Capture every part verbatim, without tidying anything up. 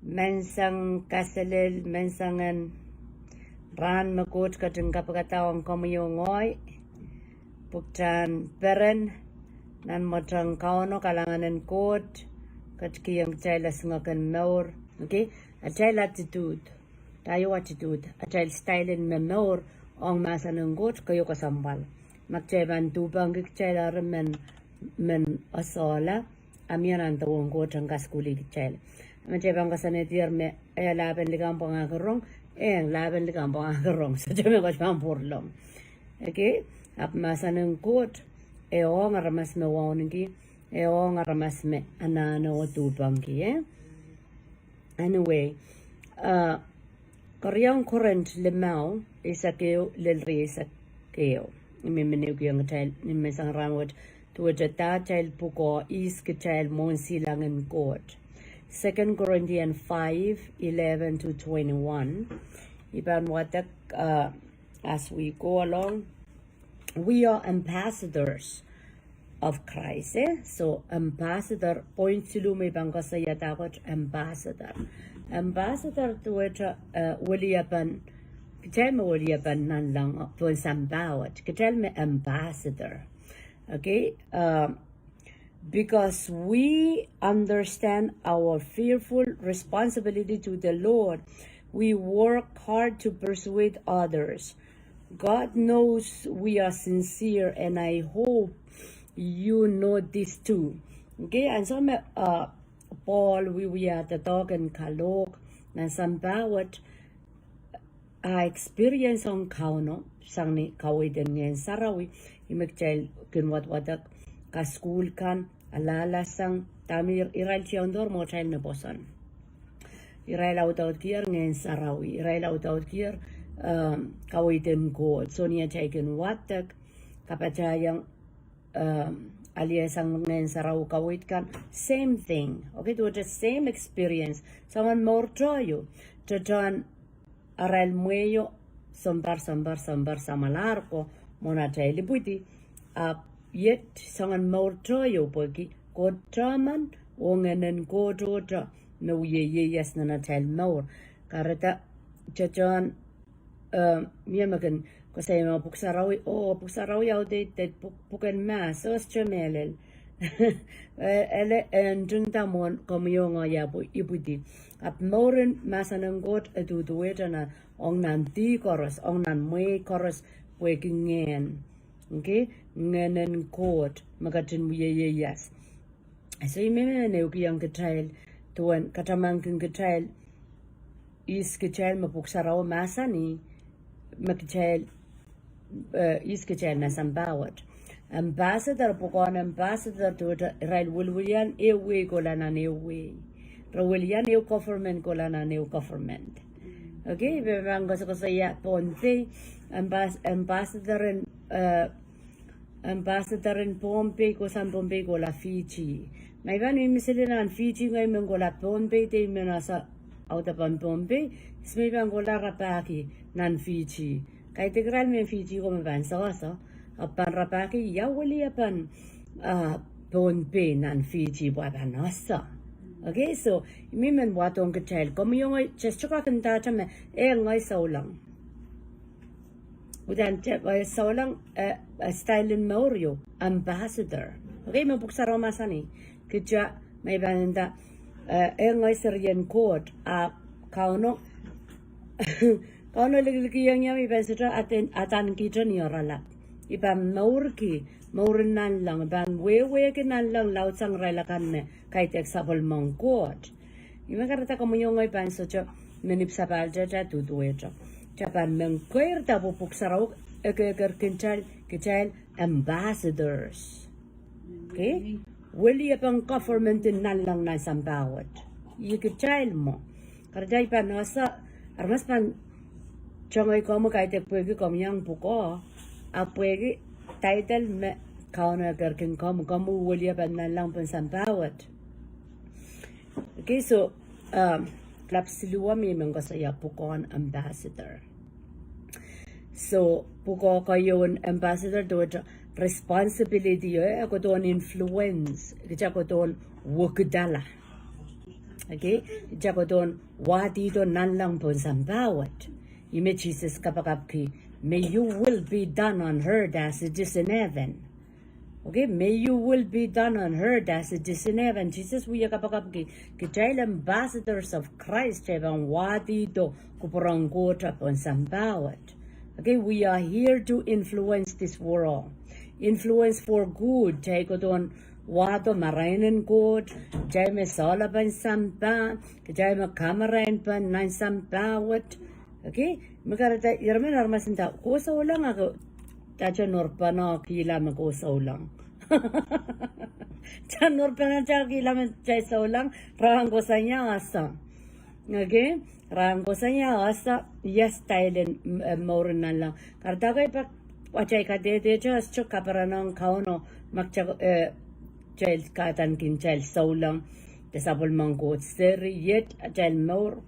Menseng kaselel, mensengen rahn me Koht ketin kapikada ong komwi oh ngehi. Pwuhktahn peren nan mwohtail Kauno, kalahngan en Koht ketikihong kitail esingek en mour. Okay? Atail attitude. Dahio attitude. Atail style en me mour ong mahsen en Koht, keieu kesempwal. Ma kitail pahn duhpangki kitail eri men, men esehla, a mie nan dewen Koht en kasukuhlih kitail. Ma kitail pahn koasoanehdier me, eh, lahpen likamw pwangahki rong, eh, lahpen likamw pwangahki rong. Sohte me Koht pahn pwuralong. Okay? Ahpw mahsen en Koht, eh, ong aramas me wauneki, eh, ong aramas me anahne oh duhpangki, eh? Anyway, uh, keriau Korint limau, eisek ehu lel rieisek ehu. I men men ehukiong kitail ni menseng rahn wet, duwehte dah atail pwukoa ihs kitail mwohn silangin Koht. Second Corinthians five, eleven to twenty-one. I pahn wadek, uh, as we go along. We are ambassadors of Christ, eh? So, ambassador, point siluh me I pahn koasoia dah Koht ambassador. Ambassador duwehte, eh, weliepen, kitail me weliepen nanleng pohn sampah wet. Kitail me ambassador. Okay? Um, because we understand our fearful responsibility to the Lord, we work hard to persuade others. God knows we are sincere, and I hope you know this too. Okay, ansou me, uh, Paul wiewia doadoahk en kalohk nan sampah wet, a experience ong Kauno sang ni kaweid en Ngehn Sarawi, ih me kitail kin wadwadek, kasukuhl kan, alahlasang, dahme irail tiaundohr mwohtail ni pwoson. Irail audaudkier Ngehn Sarawi, irail audaudkier, um, kaweid en Koht. So ni atail kin wadek, kapatahiong, um, alehsang Ngehn Sarawi kaweid kan, same thing. Okay, duwehte same experience. Soangen mour tohto, tohtohn arail mwehio, sounpar, sounpar, sounpar, samwalahr ko, mwohn atail ipwidi. Ahpw iet soangen mour tohto pwehki Koht tohman, oh Ngehnen Koht tohto me wie ieias nan atail mour. Kahrehda tohtohn, eh, mie me kin koasoia me Pwuhk Sarawi, oh, Pwuhk Sarawi outdated, pwuhk, pwuken mahs, sohte mehlel. Eh, ele, eh, ntingda mwohn komwi oh ngehi ipwidi. Ahpw mouren mahsen en Koht e duduwehte nan, ong nan dih koaros, ong nan mwehi koaros, pwehki Ngehn. Okay? Ngehnen Koht, me ketin wie ieias. So I men men ehukiong kitail, duwen katamankin kitail, ihs kitail me Pwuhk Sarawi mahsanih, me kitail, eh, ihs kitail nan sampah wet. Ambassador, pwukoahn ambassador duwehte irail wiliwilian ehu wehi kohla nan ehu wehi. Re wilian ehu government kohla nan ehu government. Okay, I pahn koasokoasoia Pohnpei, ambas-, ambassador en, eh, ambassador en Pohnpei, kohsang Pohnpei kohla Fiji. Ma I pahn mihmi sili nan Fiji ngehi men kohla Pohnpei de I men ese audepen Pohnpei, ihs me I pahn kohla rapahki nan Fiji. Kaidehk irail mehn Fiji ko me pahn sehse, ahpw pahn rapahki ia weliepen, ah, Pohnpei nan Fiji pwe pahn ese. Okay, so, I men men wadohng kitail, komwi oh ngehi, just to kakindahte me, eh, ngehi souleng. Udahn te, eh, souleng, eh, eh, style en mour ieu, ambassador. Okay, me Pwuhk Sarawi mahsanih. Kitail, me I pahn nda, eh, eh, ngehi serien Koht, a Kauno, Kauno likilikiong ie me I pahn sohte aden, adanekihte ni oaralap. I pahn mourki, mouren nanleng, I pahn wehwehki nanleng laudsang irail akan me kaidehk sapwellimen Koht. Ih me kahrehda komwi oh ngehi pahn sohte men ipw sapahltehte duduwehte. Kitail pahn men keirda pwe Pwuhk Sarawi ekekerkin kitail, kitail ambassadors. Okay? Weliepen government en nanleng nan sampah wet. Ih kitail mwo. Kahrehda I pahn ese, aramas pahn tengei komwi kaidehk pwehki komwi iang pwukoa, ahpw pwehki title me Kauno ekerkin komwi, komwi weliepen nanleng pohn sampah wet. Okay, so, um, lap siluh me I men koasoia pwukoahn ambassador. So, pwukoa keieu en ambassador duwehte responsibility, eh, kohdohn influence, kitail kohdohn wekidala. Okay, kita kohdohn wahdihdo nanleng pohn sampah wet. Ih me Sises kapakapki, may you will be done on earth as it is in heaven. Okay, may you will be done on earth as it is in heaven. Sises wia kapakapki, kitail ambassadors of Christ, kitail pahn wahdihdo kupwuren Koht pohn sampah wet. Okay, we are here to influence this world. Influence for good, kitail kohdohn wahdo marain en Koht, kitail me sohla pohn sampah, kitail me kamarain pohn nan sampah wet. Okay, me kahrehda irail emen aramas nda, "Ke souleng?" Ahpw ke, "Dahte nourpene kihla me ke souleng?" Dahte nourpene kihla me kitail souleng? Rahn koasoia ese. Okay, rahn koasoia ese, yes, kitail en, eh, mour en nanleng. Kahrehda kitail pak, atail kadehdehte, atail kaperenong Kauno, ma kitail, eh, kitail kahdaneki atail souleng, de sapwellimen Koht seri, iet atail mour.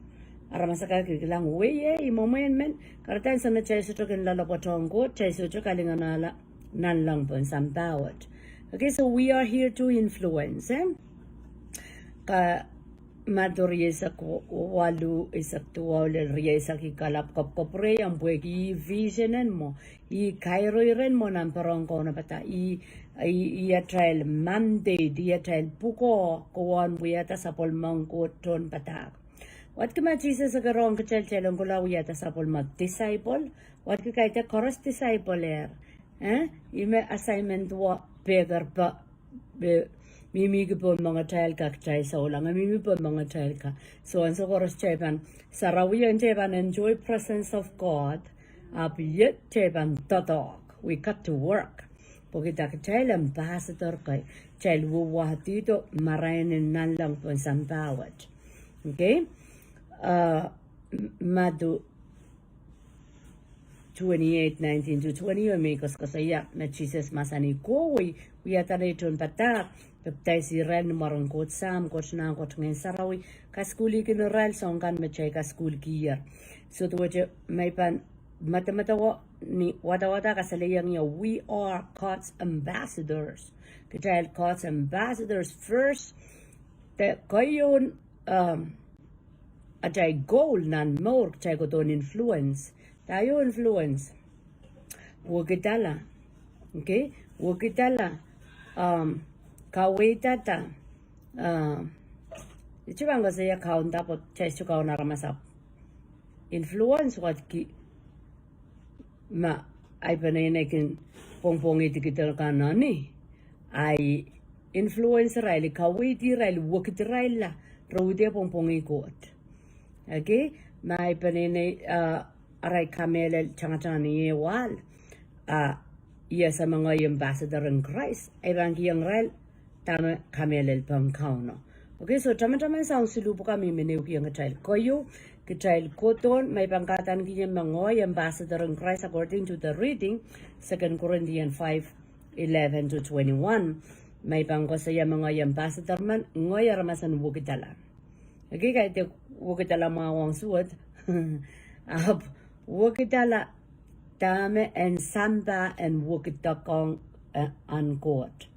Aramas akan kilikilang, "Wei, eh, ih mwomwen men." Kahrehda ansou me kitail sohte kin loalopwoatohng Koht, kitail sohte kalinganahla nanleng pohn sampah wet. Okay, so we are here to influence, eh? Ka Madiu rieisek waluh, eisek duwau lel rieisek, I kalap kopwukopwurei ahmw pwehki ih vision en mwo, ih kairo iren mwo nan pwurehng kaunopada, ih, ih, ih atail mandate, ih atail pwukoa, kowon wiahda sapwellimen Koht tohnpadahk. Wadki ma Sises e kin rong kitail, kitail en kohla wiahda sapwellime disciple, wadki kaidehk koaros disciple er. Eh? Ih me assignment wet, pehker pa, eh, mihmi ki pohn mengetail ka kitail souleng, eh, mihmi pohn mengetail ka. So ansou koaros kitail pahn sarawi, kitail pahn enjoy presence of God, ahpw iet kitail pahn doadoahk. We got to work. Pwehki kitail ambassador kei, kitail wahdihdo marain en nanleng pohn sampah wet. Okay? Uh, Madiu twenty-eight nineteen to twenty, oh, me koasokoasoia me Sises mahsanih kowe, wiahda nei tohnpadahk, pepdaisih irail ni mwaren Koht Sahm, Koht Nah, Koht Ngehn Sarawi, kasukuhlihki irail soangen me kitail kasukuhlkier. So duwehte ma I pahn medemedewe ni wadawad kasalehiong ie, we are God's ambassadors. Kitail God's ambassadors first. De keieun, um, atail goal nan mour, kitail kohdohn influence. Dahio influence? Wekidala. Okay? Wekidala. Um, kaweidada. Um, I sohte pahn koasoia kaunda pwe kitail sohte kaun aramas ahpw influence wadki ma ahi peneinei kin pwongpwongih dikidek kan nan ih, ahi influence irail, kaweid irail, wekid irail la re uhd pwongpwongih Koht. Okay, ma ahi peneinei, uh, arail kamehlel tangatang ni eh wahl, uh, I ese me ngehi ambassador en Krais, I pahn kihong irail dahme kamehlel pohn Kauno. Okay, so tamataman soahng siluh pwukat me I men ehukiong kitail. Keieu, kitail kohdohn, ma I pahn kahdaneki ie me ngehi ambassador en Krais, according to the reading, Second Corinthians five eleven to twenty-one. Ma I pahn koasoia me ngehi ambassador men, ngehi aramas en wekidala. Okay, kaidehk wekidala mwahu ong suwed. Ahpw wekidala dahme en sampah en wekidohng, eh, ahn Koht.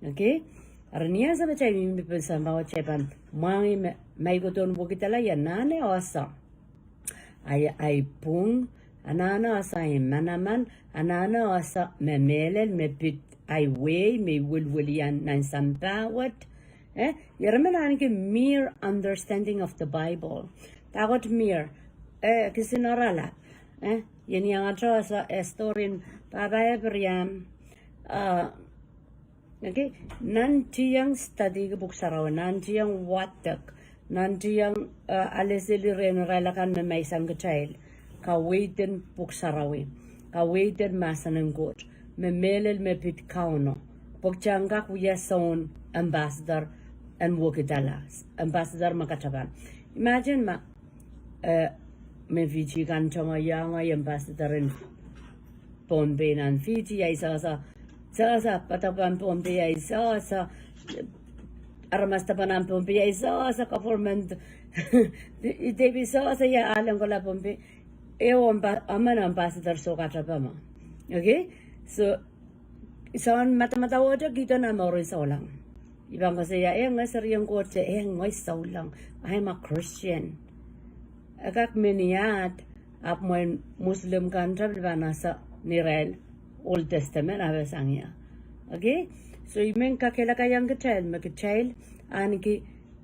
Okay? Eri ni ansou me kitail mihmi pohn sampah wet, kitail pahn mwahngih me, ma I kohdohn wekidala, I anahne ese ahi, ahi pwung, anahne ese ahi manaman, anahne ese me mehlel me pid ahi wehi me I welwelihong nan sampah wet. Eh, irail men ahneki mere understanding of the Bible. Dahkot mere, eh, kisin oaralap. Eh, I en iangahki ese, eh, story en Pahpa Abraham, uh, okay, nantihong studyki Pwuhk Sarawi, nantihong wadek, nantihong, uh, alehdi rehn irail akan me maisang kitail, kaweid en Pwuhk Sarawi, kaweid en mahsen en Koht, me mehlel me pid Kauno, pwe kitail en kak wia soun ambassador en wekidala, ambassador me katapan. Imagine ma, eh, me Fiji kan tongoiong, ambassador en Pohnpei nan Fiji, ahi sohso, sohso, padahk pahn Pohnpei ahi sohso, aramas dipan nan Pohnpei ahi sohso, government, I dehr pil sohso ia ahlen kohla Pohnpei, e omw, emen ambassador soh katapan. Okay? So, soangen madamadau wet kihdo nan mour en souleng. I pahn koasoia, eh, ngehi serien Koht, eh, ngehi souleng. I am a Christian. E kak meniad, ahpw mwein Muslim kan te pil pahn ese neirail Old Testament, a pil sang ia. Okay? So, I men kakehlakaiong kitail, me kitail, ahneki,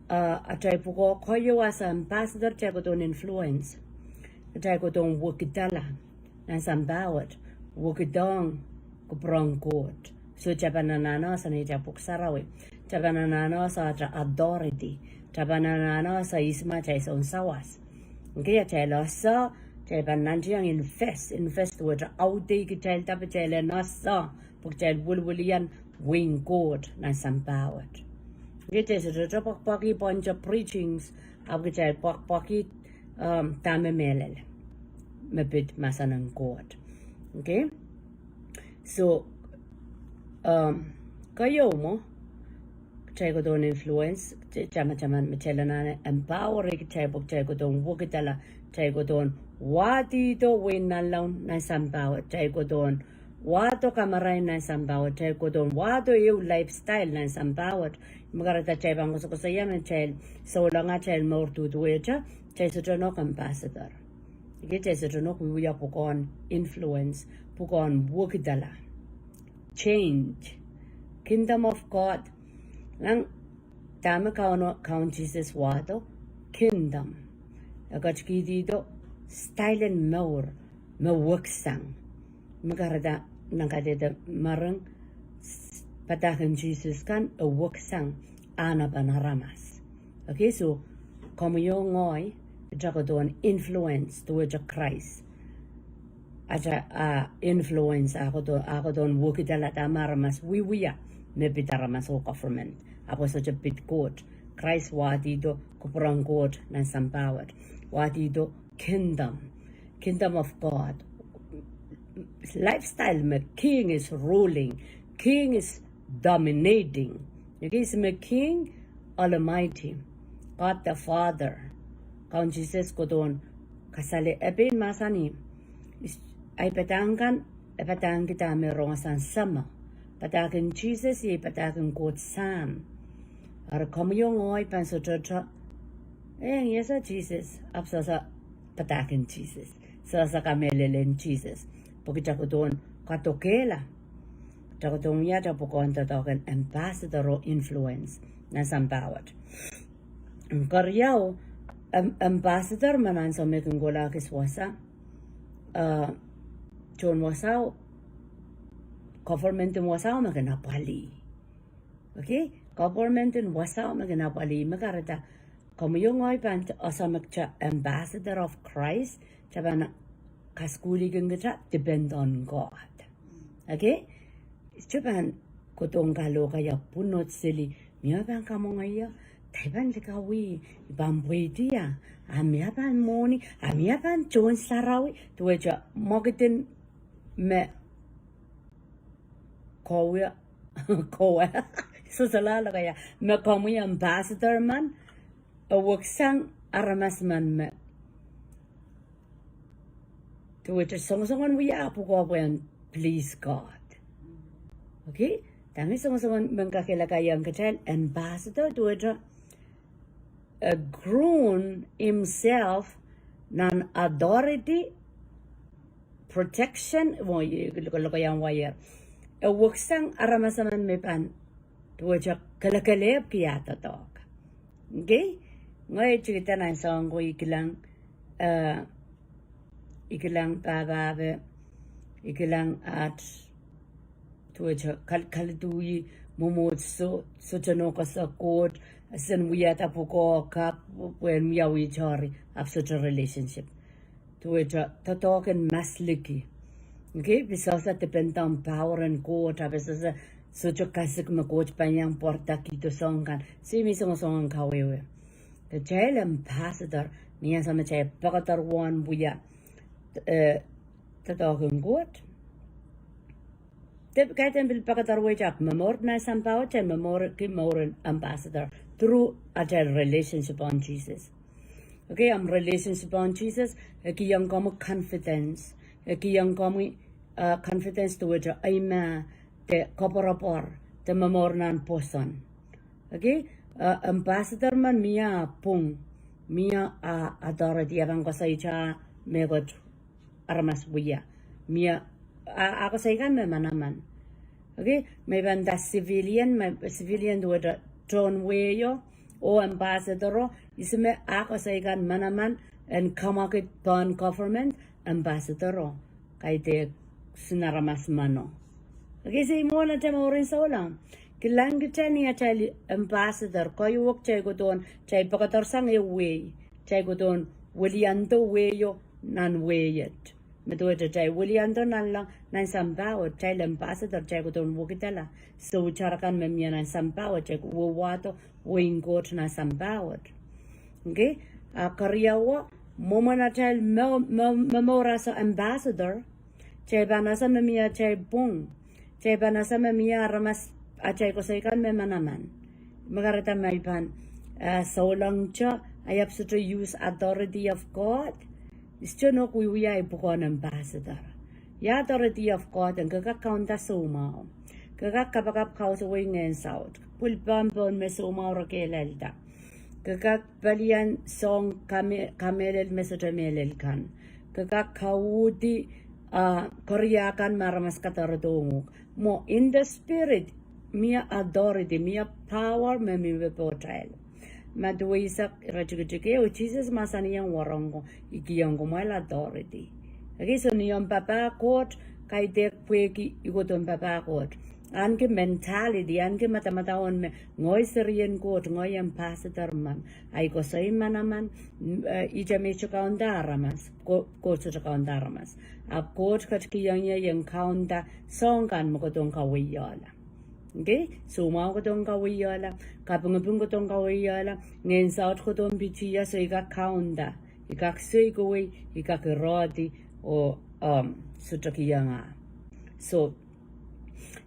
uh, atail pwukoa keieu as ambassador, kitail kohdohn influence. Kitail kohdohn wekidala nan sampah wet, wekidohng kupwuren Koht. So, kitail pahn anahne sang ni atail pwuhk sarawi. Kitail pahn anahne sang atail authority. Kitail pahn anahne sang ihs me atail soun sawas. Okay, atail ese, kitail pahn nantihong invest, invest wet audehki kitail, dahme kitail en ese, pwe kitail welwelian wehin Koht nan sampah wet. Okay, kitail sohte pwakpwaki pwehn te preachings, ahpw kitail pwakpwaki, um, dahme mehlel me pid mahsen en Koht. Okay? So, um, keieu mwo, kitail kohdohn influence, kitail tamataman me kitail anahne empower kitail pwe kitail kohdohn wekidala, kitail kohdohn wahdihdo wehin nanleng nan sampah wet, kitail kohdohn wahdo kamarain nan sampah wet, kitail kohdohn wahdo ehu lifestyle nan sampah wet. Me kahrehda kitail pahn koasokoasoia me kitail souleng atail mour duduwehte, kitail sohte nohk ambassador. Okay, kitail sohte nohk wiewia pwukoahn influence, pwukoahn wekidala. Change. Kingdom of God. Nan dahme Kaun, Kaun Sises wahdo, kingdom. E ketikihdo style en mour me weksang. Me kahrehda nan kadehdehde mering, padahk en Sises kan e weksang ahnepen aramas. Okay, so, komwi oh ngehi, kitail kohdohn influence duwehte Krais. Atail, ah, influence, ah, kohdo-, ah, kohdohn wekidala dahme aramas wiewia, me pid aramas oh government. Ahpw sohte pid Koht. Krais wahdihdo kupwuren Koht nan sampah wet. Wahdihdo kingdom. Kingdom of God. Lifestyle me king is ruling. King is dominating. Okay, ihs me king, Almighty, God the Father. Kaun Sises kohdohn kasale, e pein mahsanih, is-, ahi padahk kan, e padahngki dahme rong sang Samah. Padahk en Sises, iei padahk en Koht Sahm. Eri komwi oh ngehi pahn sohte, eh, ngehi ese Sises, ahpw sohte padahk en Sises. Sohte kamehlelen Sises. Pwe kitail kohdohn kadokehla. Kitail kohdohn wia atail pwukoahn doadoahk en ambassador oh influence nan sampah wet. Keriau, am-, ambassador me nan sohte me kin kohla kis wasa, uh, tohn wasao, government en wasao me kin apwalih. Okay? Government en wasao me kin apwalih, me kahrehda komwi oh ngehi pahn ese me kitail ambassador of Christ, kitail pahn kasukuhlihkin kitail depend on God. Okay? Kitail pahn kohdohn kalohkaia pwunod seli, mie pahn kamwenge ie, dahme pahn likawih, I pahn pweidi ie, a mie pahn mwohni, a mie pahn tohn sarawi, duwehte mwekid en me kowe, kowe, sohte loalokaiah, me komwi ambassador men, e weksang aramas men me duwehte songosong en wia pwukoa pwehn please God. Okay? Dahme songosong en men kakehlakaiong kitail ambassador duwehte e ground himself nan authority, protection, mwo ie, lokolokaiong wire. E weksang aramas emen me pahn duwehte kelekelehpw ki ah doadoahk. Okay? Ngehi tikida nan soahng ko I kilang, eh, I kilang pahpahpe, I kilang at, duwehte kal-, kaladui, mwomwohdiso, sohte nohk ese Koht, sen wiahda pwukoa kapw, pwehn wiawi tori, ahpw sohte relationship. Duwehte doadoahk en masliki. Okay, pwe sohte depend on power en Koht, ahpw sohte, sohte kasik me Koht pahn iang pwarada kihdo soahng kan. Se mie songosong en kawehwe. Kitail ambassador, ni ansou me kitail pekederwehn wia, eh, doadoahk en Koht. De kaidehn pil pekederwehte ahpw momour nan sampah wet, kitail momourki mouren ambassador through atail relationship ohng Sises. Okay, ahmw relationship ohng Sises, e kihong komwi confidence. E kihong komwi, uh, confidence duwehte eimah, de koapworopwor, de momour nan pwoson. Okay, eh, ambassador men mie ah pwung, mie ah authority, e pahn koasoia mehkot aramas wia. Mie ah, ah koasoi kan me manaman. Okay, me pahn nda civilian, me civilian duwehte tohn wehio, oh ambassador o, ihs me ah koasoi kan manaman en kamwakid pohn government, ambassador o, kaidehk sin aramas meno. Okay, so ih mwohn atail mourin souleng. Kilang kitail ni atail ambassador, koahiek kitail kohdohn, kitail pekedersang ehu wehi, kitail kohdohn weliando wehio nan wehi et. Me duwehte kitail weliando nanleng nan sampah wet, kitail ambassador, kitail kohdohn wekidala sohte aramas kan me mie nan sampah wet, kitail wehwehdo wehin Koht nan sampah wet. Okay? Ah keriau, mwomwen atail mo-, mo-, momour as ambassador, kitail pahn ese me mie atail pwung. Kitail pahn ese me mie aramas atail koasoi kan me manaman. Me kahrehda me I pahn, eh, souleng te, I ahpw sohte use authority of God. I sohte nohk wiewia ahi pwukoahn ambassador. Ia authority of God en? Ke kak kaunda soumwahu. Ke kak kapakap kausawih ngehn saut. Pwil pahn pohn me soumwahu re kehlailda. Ke kak pelian soang kame-, kamehlel me sohte mehlel kan. Ke kak kauhdi, ah, keria kan me aramas kadarodohng uhk. Mwo, in the spirit, mie authority, mie power me mih pohtail. Madiu eisek, iretikitik ehu, Sises mahsanihong wahnpoaron ko, I kihong kumwail authority. Okay, so ni omw papah Koht, kaidehk pwehki I kohdohn papah Koht. Ahneki mentality, ahneki madamadau en me ngehi serien Koht, ngehi ambassador men. Ahi koasoi manaman, mm, eh, ihte me I sohte kaunda aramas, Ko-, Koht sohte kaunda aramas. Ahpw Koht ketikihong ie ien kaunda soang kan me kohdohn kawehiala. Okay? Soumwahu kohdohn kawehiala, kapingiping kohdohn kawehiala, ngehn saut kohdohn pitih ie, so I kak kaunda, I kak soikowei, I kak irehdi, oh, um, sohte kihong ah. So,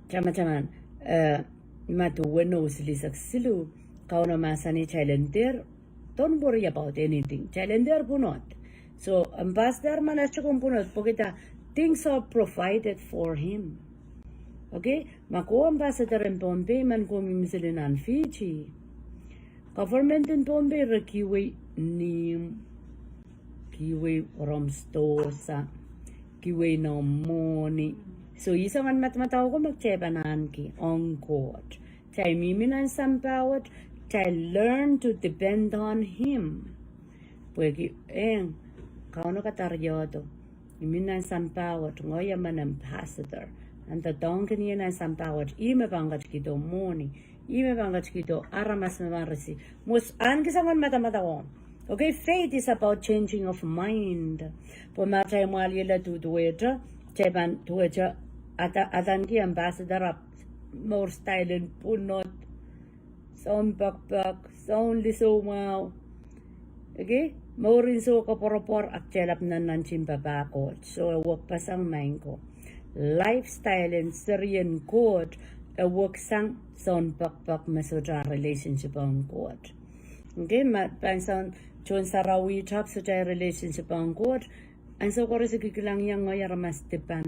tamataman, eh, Madiu weneu silihsek siluh, Kauno mahsanih kitail en dehr, don't worry about anything. Kitail en dehr pwunod. So, ambassador men e sohte kin pwunod, pwehki things are provided for him. Okay? Ma komw ambassador en Pohnpei, ma komw mihmi sili nan Fiji, government en Pohnpei re kihwei nim, kihwei romstosa, kihwei noumw mwohni. So, ih soangen madamadau ko me kitail pahn ahneki ong Koht. Kitail mihmi nan sampah wet, kitail learn to depend on him. Pwehki, eh, Kauno kadariehdo. I mih nan sampah wet, ngehi emen ambassador. Nan doadoahngkin ie nan sampah wet, ih me pahn ketikihdo mwohni. Ih me pahn ketikihdo aramas me pahn risi. Mwo, ahneki soangen madamadau. Okay, faith is about changing of mind. Pwe ma kitail mwahliel duduwehte, kitail pahn duwehte, ada-, adaneki ambassador ahpw mour style en pwunod, soun poakpoak, soun lisoumwahu. Okay? Mourin soh koapworopwor, ahpw kitail ahpw nannantin papah Koht. So e wekpeseng maing ko. Lifestyle en serien Koht, e weksang soun poakpoak me sohte relationship ong Koht. Okay, ma pahn soun, Sohn Sarawi ahpw sohte relationship ong Koht. Ansou koaros I kilkilang ie ngehi aramas dipan.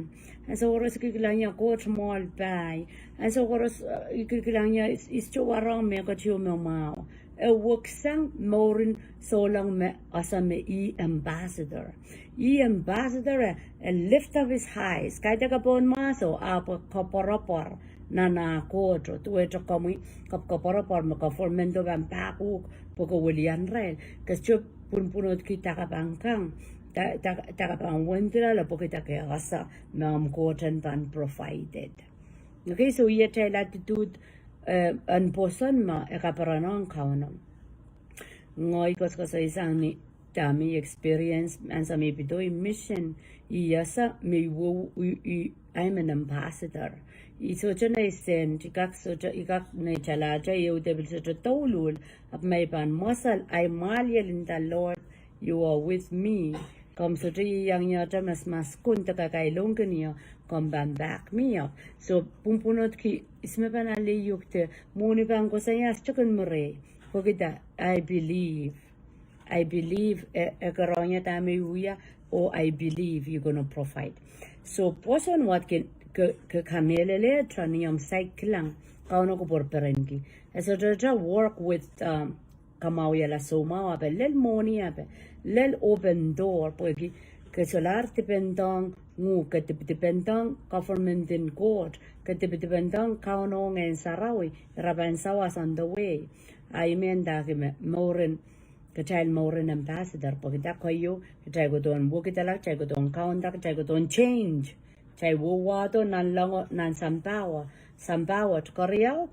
Ansou koaros I kilkilang ie Koht mwoahl pai. Ansou koaros, eh, I kilkilang ie is-, is to warong me ketieu me mwahu. E weksang mourin souleng me ese me ih ambassador. Ih ambassador e, e lift up his eyes. Kaidehk pohn mahso, ahpw koapworopwor nan ah Koht, duwehte komwi, kap-, koapworopwor me government o pahn pahkihuk, pwe ke welian irail. Ke sohte pwunpwunodki dake pahn kang, da-, da-, dake pahn wendilala pwehki dake ese me omw Koht en pahn provided. Okay, so iet atail attitude, eh, en pwoson me e kaperen ong Kauno. Ngehi koasokoasoisang ni dahme I experience, ansou me I pidoi mission, I ese me I wo-, I, I, I am an ambassador. I sohte nei sent, I kak sohte, I kak nei talahte, I uhd pil sohte douluhl, ahpw ma I pahn mwesel, ahi mwahliel in the Lord, you are with me. Komw sohte iang ie te mas, mas kunde kakailongkin ie, komw pahn back me up. So, pwunpwunodki, ihs me pahn ale uhk te, mwohni pahn koasoia, I sohte kin murei. Pwehki da, I believe. I believe, e, e kerehng ie dahme I wia, oh I believe you gonna provide. So, pwoson wet ke, ke, ke kamehlele te ni omw saik kilang, Kauno kupwur perenki. E sohte work with, um, kamwahwihala soumwahu ape, lel mwohni ape, lel open door, pwehki ke solahr dipendohng nguhk, ke dip-, dipendohng government en Koht, ke dip-, dipendohng Kauno Ngehn Sarawi, ira pahn sawas on the way. A I men ndahki me mouren, kitail mouren ambassador, pwehki dah? Keieu, kitail kohdohn wekidala, kitail kohdohn kaunda, kitail kohdohn change. Kitail wahdo nanlengo nan sampah wet, sampah wet. Keriau,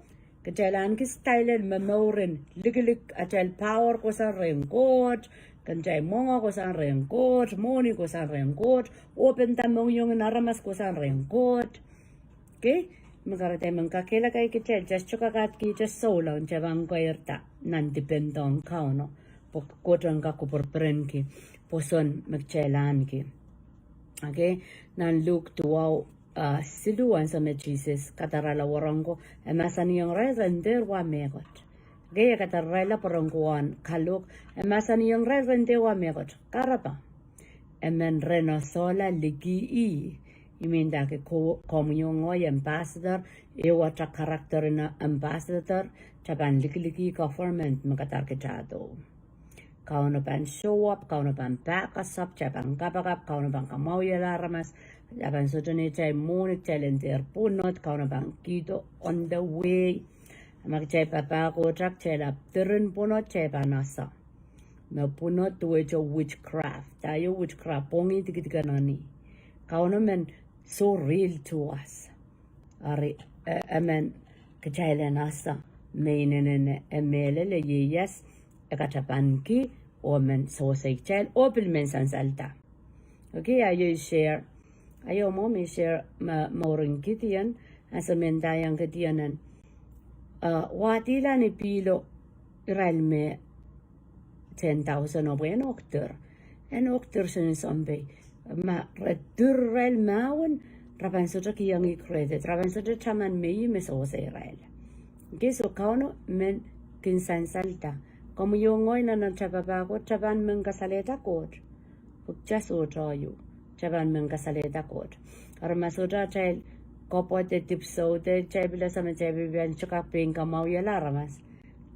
kitail ahneki style me mouren likilik, atail power kohsang rehn Koht, kitail mwenge kohsang rehn Koht, mwohni kohsang rehn Koht, open doh, mohngiong en aramas kohsang rehn Koht. Okay? Me kahrehda I men kakehlaka kitail, just sohte kak ahneki just souleng, kitail pahn keirda nan dipendohng Kauno, pwe Koht en kak kupwur perenki pwoson me kitail ahneki. Okay? Nan Luk duwau, uh, siluh, ansou me Sises kadarala wahnpoaron ko, e mahsanihong irail, ren dehr wa mehkot. Okay, e kadarala pwoaron ko en kalohk, e mahsanihong irail, ren dehr wa mehkot. Kahrehda e men rehn esehla liki ih. I men ndahki ko-, komwi oh ngehi ambassador, ehu ata character en ambassador, kitail pahn likiliki government me kadahr kitaido. Kauno pahn show up, Kauno pahn pahkasap, kitail pahn kapakap, Kauno pahn kamwahwihala aramas, kitail pahn sohte neitail mwohni, kitail en dehr pwunod, Kauno pahn kihdo on the way. A ma kitail papah Koht, kitail ahpw diren pwunod, kitail pahn ese me pwunod duwehte witchcraft. Dah ieu witchcraft? Pwongih dikedik en eni. Kauno men so real to us. Ari, e, e men kitail en ese me inenen e mehlel, e ieias, e katapanki, oh men sewese kitail, oh pil men sansalda. Okay, ahi ieu share. Ahi ieu mwo me I share me, mouren Gideon, ansou me ndaiong Gideon en, uh, wahdihla ni pihlo irail me ten thousand oh pwe en ok dir. En ok dir soangen sounpei. Ma re dir irail mahwen, re pahn sohte kihong ih credit, re pahn sohte taman me ih me sewese irail. Okay, so Kauno men kin sansalda. Komwi oh ngehi nan atail papah Koht, kitail pahn men kasalehda Koht. Pwe kitail sohte ieu, kitail pahn men kasalehda Koht. Ari ma sohte atail kapwede dipwisou de, kitail pil ese me kitail pil pahn sohte kak pein kamwahwihala aramas.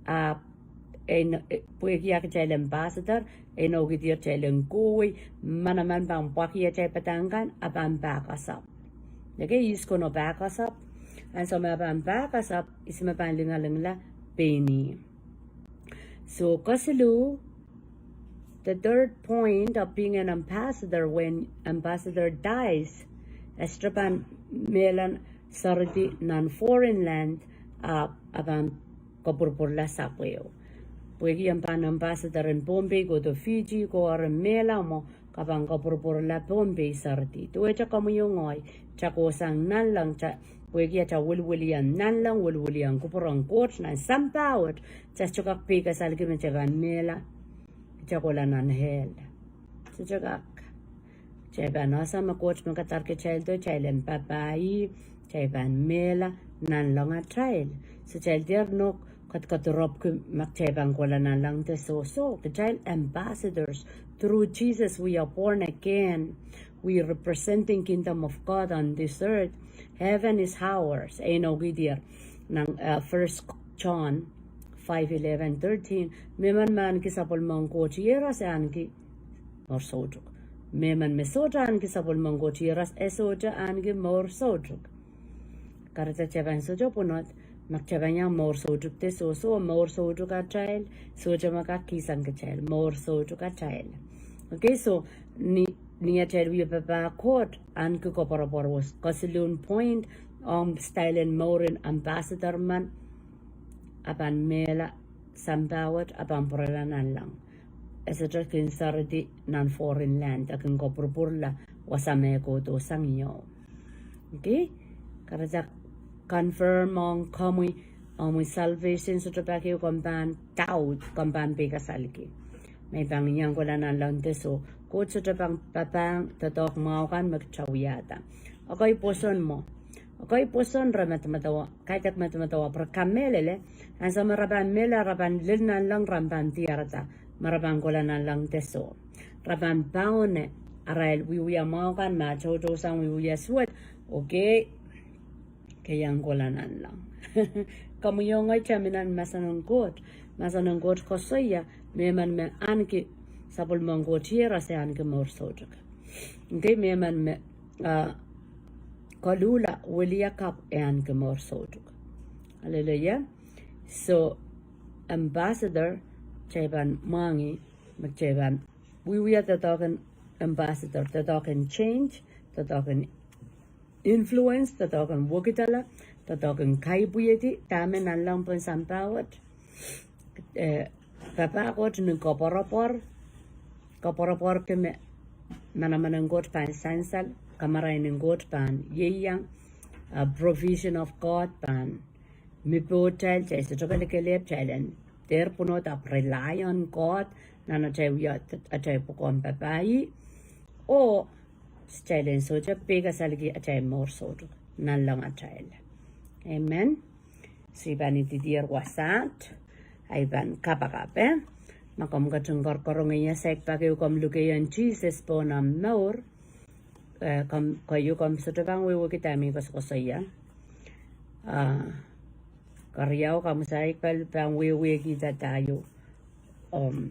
A, en, e, pwehki atail ambassador, e inoukihdi atail en kohwei, manaman pahn pwakih atail padahk kan, a pahn pahkasap. Okay, ihs Kauno pahkasap? Ansou me a pahn pahkasap, ihs me pahn lingalingla? Pein ih. So, kesiluh, the third point of being an ambassador, when ambassador dies, e sohte pahn mehla seridi nan foreign land, a, a pahn kapwurpwurla sapweo. Pwehki e pahn ambassador en Pohnpei kohdo Fiji, ko eri mehla mwo, ke pahn kapwurpwurla Pohnpei seridi. Duwehte komwi oh ngehi, kitail kohsang nanleng, kitail, pwehki atail wiliwiliong nanleng, wiliwiliong kupwuren Koht nan sampah wet, kitail sohte kak peikasalki me kitail pahn mehla, kitail kohla nan hell. Sohte kak. Kitail pahn ese me Koht me kadahr kitaildo, kitail en papah ih, kitail pahn mehla nanleng atail. So kitail dehr nohk kadkadorop ki ma kitail pahn kohla nanleng de soh. So kitail ambassadors. Through Jesus we are born again. We are representing kingdom of God on this earth. Heaven is ours. E inoukihdier nan, uh, First John five eleven thirteen. Mehmen me ahneki sapwellimen Koht iehros e ahneki mour soutuk. Mehmen me sohte ahneki sapwellimen Koht iehros e sohte ahneki mour soutuk. Kahrehda kitail pahn sohte pwunod, ma kitail pahn iang mour soutuk de soh, so mour soutuk atail, sohte me kak kihsang kitail, mour soutuk atail. Okay, so ni, ni atail wie papah Koht, ahneki koapworopwor wet, kesiluhn point, omw style en mour en ambassador men, a pahn mehla sampah wet, a pahn pwurala nanleng. E sohte kin seridi nan foreign land, e kin koapwurpwurla wasa me e kohdo sang ieu. Okay? Kahrehda confirm ong komwi, omwi salvation sohte pak ehu komw pahn doubt, komw pahn peikasalki me I pahn iang kohla nanleng de soh. Koht sohte pahn papahng doadoahk mwahu kan me kitail wiahda. Okay, pwoson mwo. Okay, pwoson re medemedewe, kaidehk medemedewe, pwe re kamehlele, ansou me re pahn mehla, re pahn lel nanleng, re pahn diarada me re pahn kohla nanleng de soh. Re pahn paune arail wiewia mwahu kan me toutou sang wiewia suwed, okay, ke iang kohla nanleng. Komwi oh ngehi kitail mi nan mahsen en Koht. Mahsen en Koht koasoia, mehmen me ahneki sapwellimen Koht iehros e ahneki mour soutuk. Ngehi mehmen me, ah, koluhla wiliakapw e ahneki mour soutuk. Hallelujah. So, ambassador, kitail pahn mwahngih, me kitail pahn wiewia doadoahk en ambassador, doadoahk en change, doadoahk en influence, doadoahk en wekidala, doadoahk en kaipwihedi dahme nanleng pohn sampah wet. Eh, papah Koht ni koapworopwor, koapworopworki me manaman en Koht pahn sansal, kamarain en Koht pahn ieiang, ah, provision of God pahn mi pohtail, kitail sohte kelekelehpw, kitail en dehr pwunod ahpw rely on God nan atail wia atail pwukoahn papah ih. Oh, kitail en sohte pei kasalki atail mour soutuk, nanleng atail. Amen. So I pahn idihdier wasaht, I pahn kapakap, eh. Ma komw ketin korokorong ie, saik pak ehu komw lukehiong Sises pohn omw mour. Eh, komw, keieu komw sohte pahn wehwehki dahme I koasokoasoia. Ah, keriau, komw saik pahn wehwehkihda dahme I, um,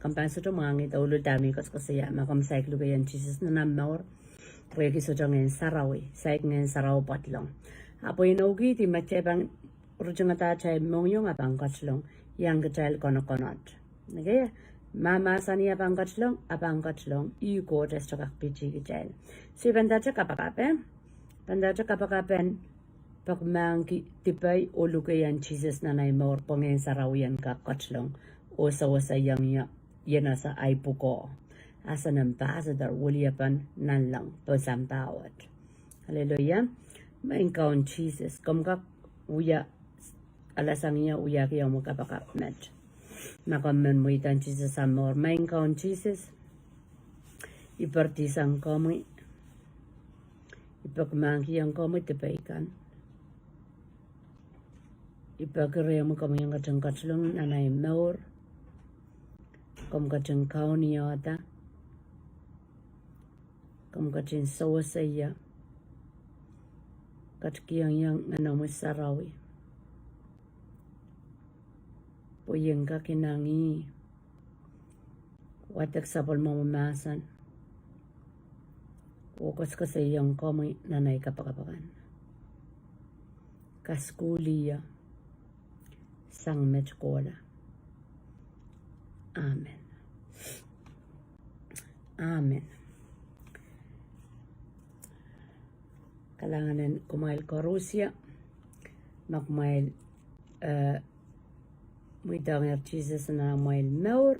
komw pahn sohte mwahngih douluhl dahme I koasokoasoia. Ma komw saik lukehiong Sises nan omw mour, pwehki sohte Ngehn Sarawi, saik Ngehn Sarawi pwadlong. Ahpw I inoukihdi ma kitail pahn ritingada atail mohngiong, a pahn ketlong, iang kitail konokonot. Okay? Ma mahsanih a pahn ketlong, a pahn ketlong, ih Koht e sohte kak pitih kitail. So I pahn ndahte kapakap, eh? Pahn ndahte kapakap en peki mahkki dipei oh lukehiong Sises nan ei mour pwe Ngehn Sarawi en kak ketlong oh sewese iang ie, ien ese ei pwukoa. As an ambassador, weliepen nanleng pohn sampah wet. Hallelujah. Maing Kaun Sises, komw kak wia alasang ie wiahki omw kapakap met. Ma komw men mweidohng Sises omw mour. Maing Kaun Sises, I perdisang komwi. I peki mahkkiong komwi dipei kan. I peki rehmwi komwi en ketin ketlong nan ei mour. Komw ketin kaunihda. Komw ketin sewese ie. Ketikihong ie Ngehnomwi Sarawi. Pwe I en kak inangih. Wadek sapwellimomwi mahsen. Oh koasokoasoiong komwi nan ei kapakap akan. Kasukuhl ie sang met kohla. Amen. Amen. Kalahngan en kumwail koaros ie. Ma kumwail, eh, mweidohngehr Sises nan amwail mour,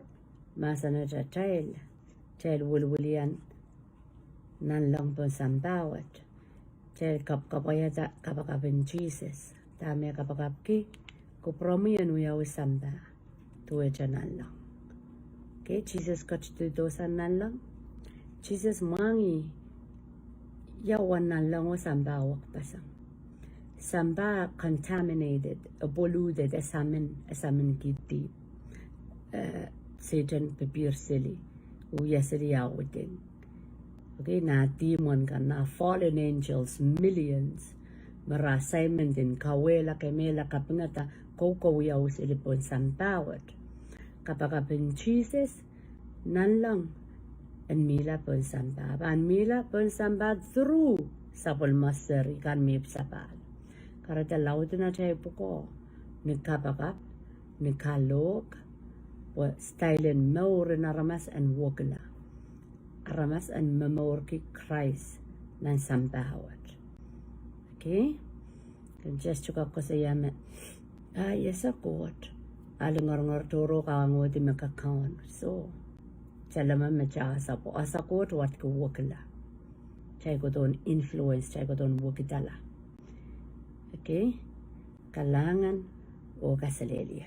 mahsanihong atail, atail wiliwilian nanleng pohn sampah wet. Atail kapwaiada kapakap en Sises. Dahme kapakapki, kupwuromwi en wiawi sampah duwehte nanleng. Okay, Sises ketidohsang nanleng. Sises mwahngih ia uwen nanleng oh sampah wekpeseng. Sampah contaminated, polluted, esamin, esaminki dihp. Eh, Sehdan pepeir seli, wia seli ah weteng. Okay, nah dihmw en kan, nah fallen angels, millions, me re assignment en kauwehla, kemehla, kapingada, koukowiawi seli pohn sampah wet. Kapakap en Sises, nanleng en mihla pohn sampah. Pahn mihla pohn sampah through sapwellime seri kan me ipwsapahl. Kahrehda laud en atail pwukoa ni kapakap, ni kalohk, pwe style en mour en aramas en wekila. Aramas en momourki Krais nan sampah wet. Okay? Ken just kak koasoia me, ah, I ese Koht. A lingeringer tohrohr, kahngohdi me kakaun. So, kitail leme me kitail ese, ese Koht wadki wekila. Kitail kohdohn influence, kitail kohdohn wekidala. Okay? Kalahngan oh kaselehlie.